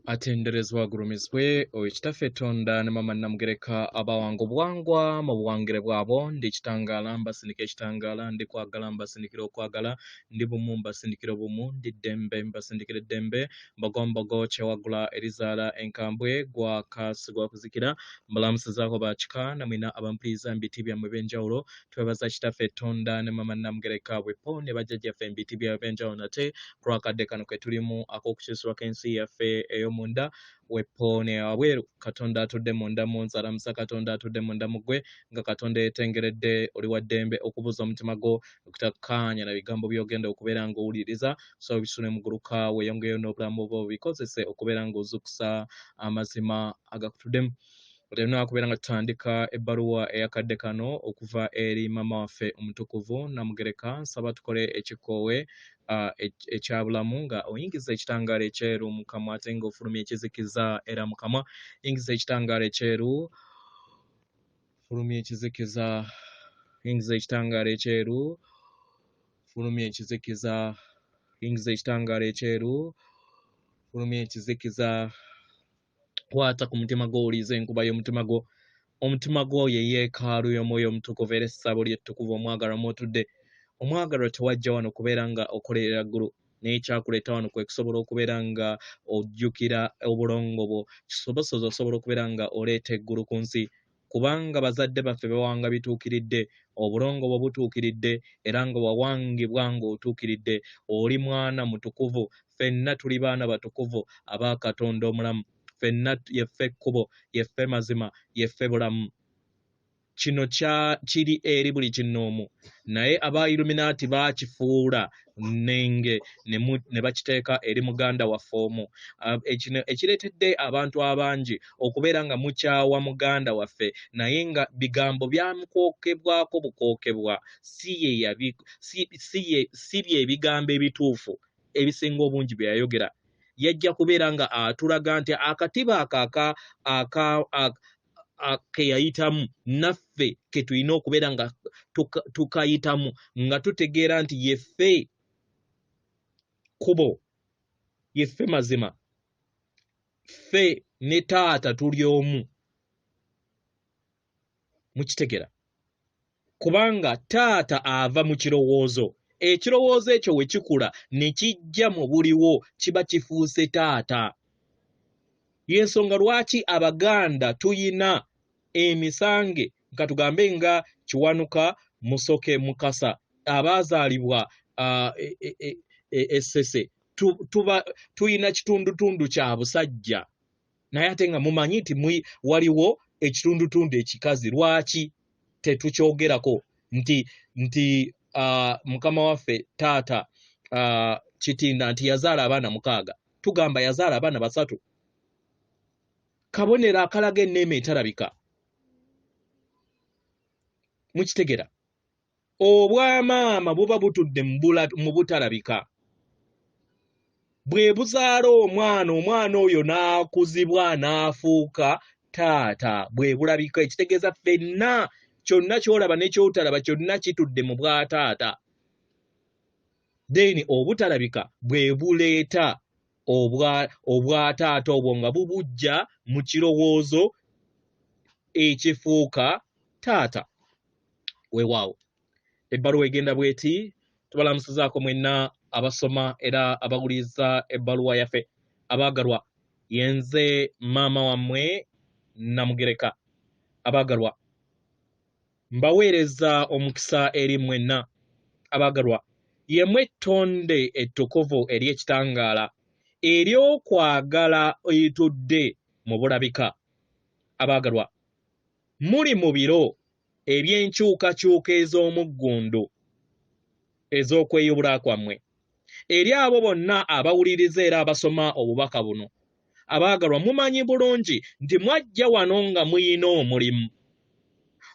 Atenderezebwa agulumizibwe oyo Kitaffe Tonda ne Maama Namugereka abawanga obuwangwa mu buwangire bwabo. Ndi kitangaala mbasindika ekitangaala, ndi kwagala mbasindikira okwagala, ndi bumu mbasindikira obumu, ndi ddembe mbasindikira eddembe, mbogo mbogo kyewaggula erizaala enkambwe, gwaka sigwakuzikira. Mbalamusizaako ba kika namwena abampuliriza mu biti byammwe eby'enjawulo. Twebaza Kitaffe Tonda ne Maama Namugereka bwepo ne bajjajjaffe mu biti byabwe eby'enjawulo nate ku lw'akadde kano ke tulimu ak'okukyusibwako ensi yaffe ey'omunda wepo ne wabweru. Katonda atudde munda mu nze alamusa Katonda atudde munda mu ggwe nga Katonda yeetengeredde oli wa ddembe okubuuza omutima gwo okutakkaanya na bigambo by'ogenda okubeera ng'owuliriza so bisule muguluka weeyongeyo n'obulamu bwo bikozese okubeera ng'ozukusa amazima agakutuddemu. Olina kubeera nga tutandika ebbaluwa eyakadde kano okuva eri maama waffe omutukuvu Namugereka. Nsaba tukole ekikoowe ekya bulamu nga oyingiza ekitangaala ekyeru mu kamwa ate ng'ofulumya ekizikiza era mu kamwa. Yingiza ekitangaala ekyeru, fulumya ekizikiza, yingiza ekitangaala ekyeru, fulumya ekizikiza, yingiza ekitangaala ekyeru, fulumya ekizikiza. Kwata ku mutima gwo owulirize enkuba y'omutima gwo. Omutima gwo ye yeekaalu y'Omwoyo Omutukuvu era essabo ly'ettukuvu omwagalwa mw'otudde. Omwagalwa tewajja wano kubeera nga okolerera ggulu, naye ekyakuleeta wano kwe kusobola okubeera nga ojjukira obulongo bwo, kisobosoze osobola okubeera nga oleeta eggulu ku nsi. Kubanga bazadde baffe bawanga bituukiridde, obulongo bwo butuukiridde, era nga wawangibwa ng'otuukiridde. Oli mwana mutukuvu, ffenna tuli baana batukuvu aba Katonda omulamu. Ffenna yeffe kkubo, yeffe mazima, yeffe bulamu. Kino kya kiri eri buli kinnoomu, naye aba Illuminati baakifuula nnenge ne bakiteeka eri muganda waffe omu. Kino ekireetedde abantu abangi okubeera nga mukyawa muganda waffe, naye nga bigambo byamukookebwako bukookebwa, si ye yabi, si, si ye, si bye bigambo ebituufu ebisinga obungi bye yayogera. Yajja kubeera nga atulaga nti akatiba ako ke yayitamu naffe ke tulina okubeera nga tukayitamu, nga tutegeera nti yeffe kkubo, yeffe mazima, ffe ne taata tuli omu. Mukitegera? Kubanga taata ava mu kirowoozo, ekirowoozo ekyo we kikula ne kijja mu buliwo kiba kifuuse taata. Y'ensonga lwaki Abaganda tuyina emisange, nga tugambe nga Kiwanuka, Musoke, Mukasa, abaazaalibwa e Ssese, tuba tuyina kitundutundu kya busajja, naye ate nga mumanyi nti waliwo ekitundutundu ekikazi. Lwaki tetukyogerako nti mukama waffe taata Kitinda nti yazaala abaana 6, tugamba yazaala abaana 3? Kabonero akalaga enneema etarabika. Mukitegera? Obwamaama buba butudde mu butalabika, bwe buzaala omwana, omwana oyo n'akuzibwa n'afuuka taata, bwe bulabika. Ekitegeeza ffenna kyonna ky'olaba ne ky'otalaba kyonna kitudde mu bwataata. Then obutalabika bwe buleeta obwataata obwo nga bubujja mu kirowoozo ekifuuka taata. Weewaawo, ebbaluwa egenda bw'eti: tubalamusizaako mwenna abasoma era abawuliriza ebbaluwa yaffe. Abaagalwa, yenze maama wammwe Namugereka. Abaagalwa, mbaweereza omukisa eri mwenna. Abaagalwa, yemmwe ettonde ettukuvu ery'ekitangaala ery'okwagala eritudde mu bulabika. Abaagalwa, muli mu biro eby'enkyukakyuka ez'omuggundu ez'okweyubula kwammwe. Eri abo bonna abawuliriza era abasoma obubaka buno, abaagalwa, mumanyi bulungi nti mwajja wano nga muyina omulimu.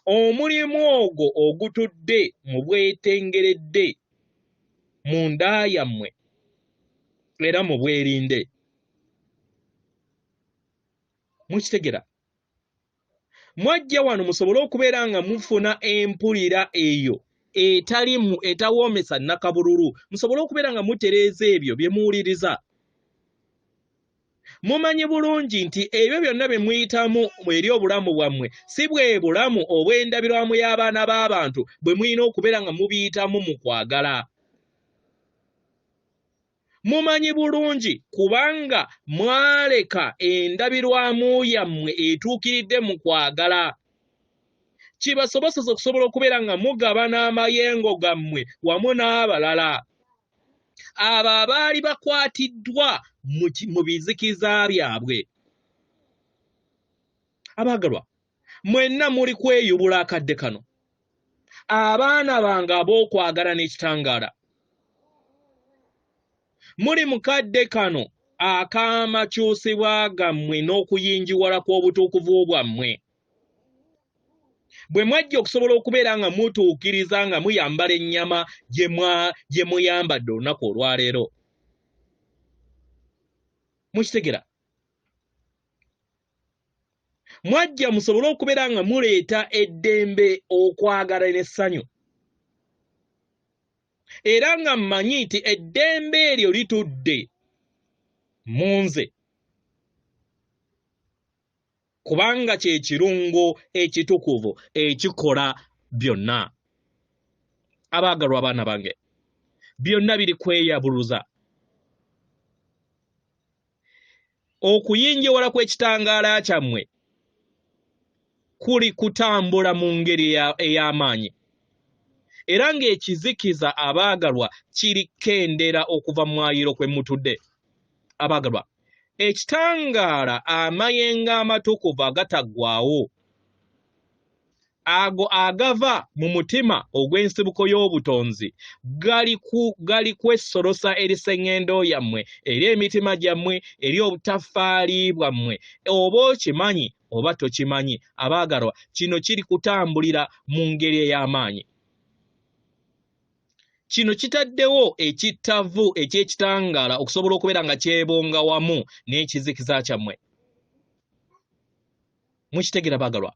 Omulimu ogwo ogutudde mu bwetengeredde munda yammwe era mu bwerinde. Mukitegera? Mwajja wano musobole okubeera nga mufuna empulira eyo etalimu etawoomesa nnakabululu, musobole okubeera nga mutereeza ebyo bye muwuliriza. Mumanyi bulungi nti ebyo byonna bye muyitamu eri obulamu bwammwe si bwe bulamu obw'endabirwamu y'abaana b'abantu bwe mulina okubeera nga mubiyitamu mu kwagala. Mumanyi bulungi kubanga mwaleka endabirwamu yammwe etuukiridde mu kwagala kibasoboseze okusobola okubeera nga mugabana amayengo gammwe wamu n'abalala abo abaali bakwatiddwa mu bizikiza byabwe. Abaagalwa, mwenna muli kweyubula akadde kano. Abaana bange ab'okwagala n'ekitangaala, muli mu kadde kano ak'amakyusibwa gammwe n'okuyingiwala kw'obutuukuvu bwammwe. Bwe mwajja okusobola okubeera nga mutuukiriza nga muyambala ennyama gye muyambadde olunaku olwaleero. Mukitegera? Mwajja musobole okubeera nga muleeta eddembe, okwagala n'essanyu. Era nga mmanyi nti eddembe eryo litudde mu nze, kubanga kye kirungo ekitukuvu ekikola byonna. Abaagalwa abaana bange, byonna biri kweyabuluza. Okuyingiwala kw'ekitangaala kyammwe kuli kutambula mu ngeri ey'amaanyi, era ng'ekizikiza abaagalwa kiri kendera okuva mu mwaliiro kwe mutudde. Abaagalwa, ekitangaala, amayengo amatukuvu agataggwaawo, ago agava mu mutima ogw'ensibuko y'obutonzi gali kwesolosa eri sseŋŋendo yammwe, eri emitima gyammwe, eri obutaffaali bwammwe, oba okimanyi oba tokimanyi. Abaagalwa, kino kiri kutambulira mu ngeri ey'amaanyi. Kino kitaddewo ekittavu eky'ekitangaala okusobola okubeera nga kyebonga wamu n'ekizikiza kyammwe. Mukitegera baagalwa?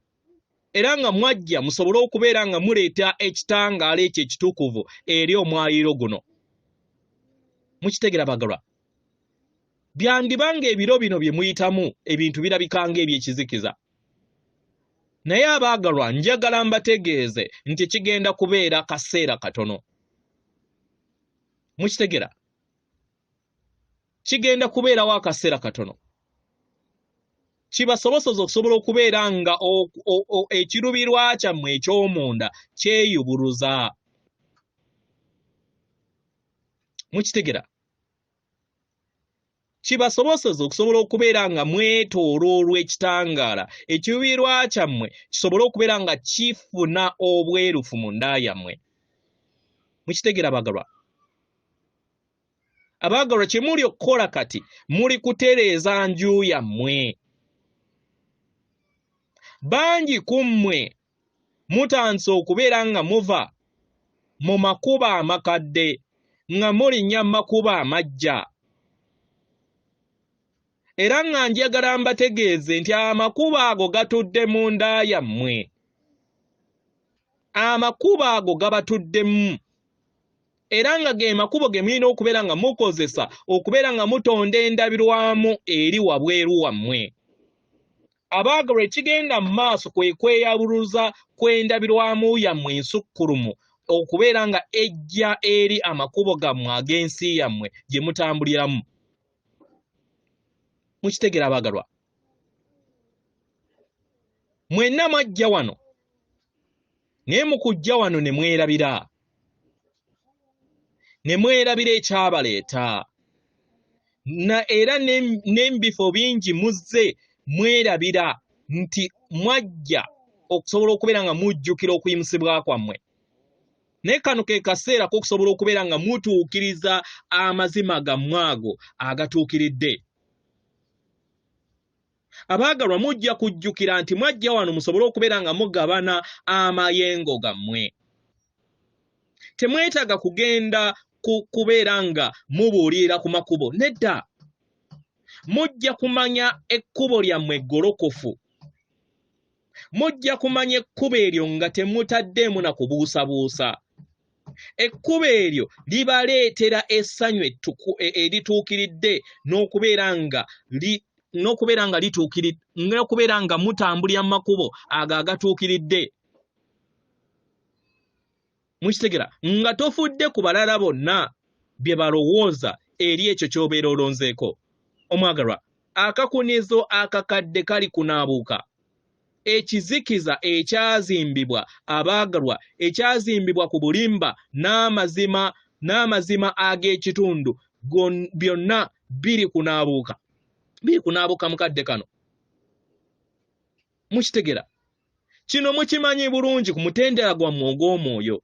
Era nga mwajja musobole okubeera nga muleeta ekitangaala ekyo ekitukuvu eri omwaliiro guno. Mukitegera baagalwa? Byandiba ng'ebiro bino bye muyitamu ebintu birabika ng'ebyekizikiza. Naye abaagalwa, njagala mbategeeze nti kigenda kubeera kaseera katono. Mukitegera? Kigenda kubeerawo akaseera katono. Kibasobosoza okusobola okubeera nga ekirubirwa kyammwe eky'omunda kyeyubuluza. Mukitegera? Kibasoboseza okusobola okubeera nga mwetooloolwa ekitangaala, ekiruubirirwa kyammwe kisobole okubeera nga kifuna obwerufu mu nda yammwe. Mukitegeera abaagalwa? Abaagalwa, kye muli okukola kati muli kutereeza nju yammwe. Bangi ku mmwe mutandise okubeera nga muva mu makubo amakadde nga mulinnya mu makubo amaggya. Era nga njagala mbategeeze nti amakubo ago gatudde mu nda yammwe. Amakubo ago gabatuddemu. Era nga ge makubo ge mulina okubeera nga mukozesa okubeera nga mutonda endabirwamu eri wabweru wammwe. Abaagalwa, ekigenda mu maaso kwe kweyabuluza kw'endabirwamu yammwe ensukkulumu okubeera nga ejja eri amakubo gammwe ag'ensi yammwe gye mutambuliramu. Mukitegera abaagalwa? Mwenna mwajja wano, naye mu kujja wano ne mwerabira. Ne mwerabira ekyabaleeta. Na era n'ebifo bingi muzze mwerabira nti mwajja okusobola okubeera nga mujjukira okuyimusibwa kwammwe. Naye kano ke kaseera k'okusobola okubeera nga mutuukiriza amazima gammwe ago agatuukiridde. Abaagalwa, mujja kujjukira nti mwajja wano musobole okubeera nga mugabana amayengo gammwe. Temwetaaga kugenda kubeera nga mubuulirira ku makubo. Nedda. Mujja kumanya ekkubo lyammwe eggolokofu. Mujja kumanya ekkubo eryo nga temutaddeemu na kubuusabuusa. Ekkubo eryo libaleetera essanyu erituukiridde n'okubeera nga n'okubeera nga lituukiridde, n'okubeera nga mutambulira mu makubo ago agatuukiridde. Mukitegera nga tofudde ku balala bonna bye balowooza eri ekyo ky'obeera olonzeeko. Omwagalwa, akakunizo akakadde kali kunaabuuka. Ekizikiza ekyazimbibwa, abaagalwa, ekyazimbibwa ku bulimba n'amazima n'amazima ag'ekitundu byonna biri kunaabuuka, biri kunaabuuka mu kadde kano. Mukitegera? Kino mukimanyi bulungi ku mutendera gwammwe ogw'omwoyo.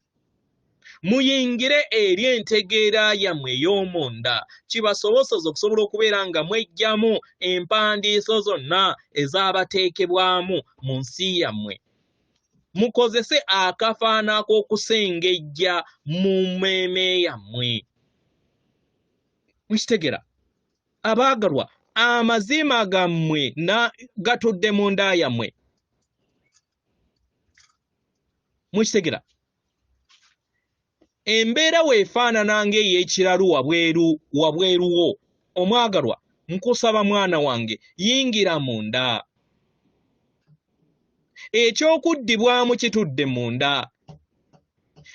Muyingire eri entegeera yammwe ey'omunda kibasoboseze okusobola okubeera nga mweggyamu empandiiso zonna ezaabateekebwamu mu nsi yammwe. Mukozese akafaano ak'okusengejja mu mmeeme yammwe. Mukitegera? Abaagalwa, amazima gammwe gatudde munda yammwe. Mukitegera? Embeera weefaanana ng'ey'ekiralu wabweru wabweru wo, omwagalwa, nkusaba mwana wange, yingira munda. Eky'okuddibwamu kitudde munda.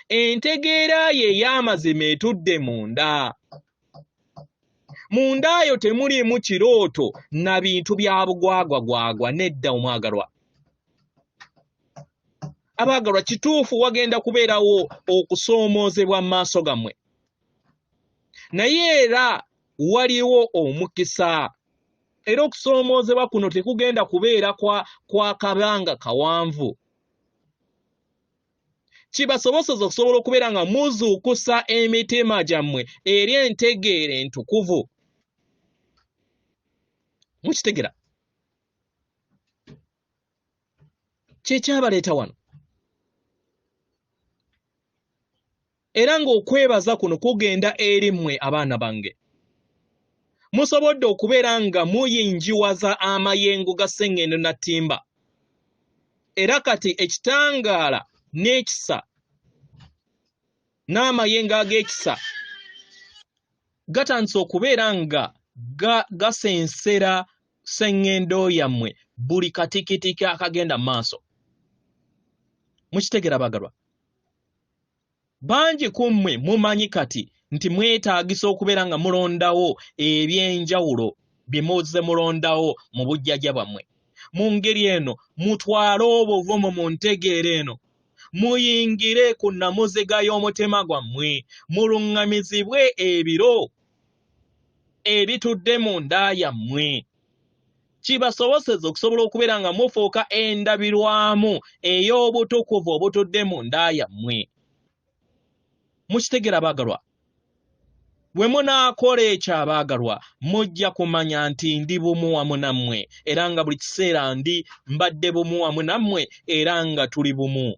Entegeera ye ey'amazima etudde munda. Munda yo temuliimu kirooto na bintu bya bugwagwagwagwa, nedda omwagalwa. Abaagalwa, kituufu wagenda kubeerawo okusoomoozebwa mu maaso gammwe, naye era waliwo omukisa. Era okusoomoozebwa kuno tekugenda kubeera kwa kabanga kawanvu. Kibasoboseza okusobola okubeera nga muzuukusa emitima gyammwe eri entegeera entukuvu. Mukitegera? Kye kyabaleeta wano. Era ng'okwebaza kuno kugenda eri mmwe abaana bange. Musobodde okubeera nga muyingiwaza amayengo ga sseŋŋendo na ttimba. Era kati ekitangaala n'ekisa n'amayengo ag'ekisa gatandise okubeera nga gasensera sseŋŋendo yammwe buli katikitiki akagenda mu maaso. Mukitegera bagalwa? Bangi ku mmwe mumanyi kati nti mwetaagisa okubeera nga mulondawo eby'enjawulo bye muzze mulondawo mu bujjajja bwammwe. Mu ngeri eno mutwale obuvumu mu ntegeera eno, muyingire ku nnamuziga y'omutima gwammwe, muluŋŋamizibwe ebiro ebitudde mu nda yammwe, kibasoboseze okusobola okubeera nga mufuuka endabirwamu ey'obutukuvu obutudde mu nda yammwe. Mukitegera abaagalwa? Bwe munaakola ekyo abaagalwa, mujja kumanya nti ndi bumu wamu nammwe, era nga buli kiseera ndi mbadde bumu wamu nammwe, era nga tuli bumu.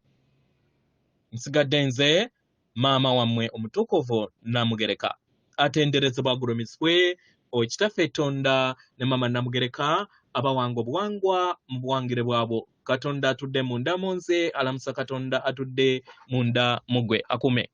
Nsigadde nze maama wammwe omutukuvu Namugereka. Atenderezebwa agulumizibwe Okitaffe Tonda ne maama Namugereka abawanga obuwangwa mu buwangire bwabwo. Katonda atudde munda mu nze alamusa Katonda atudde munda mu ggwe akume.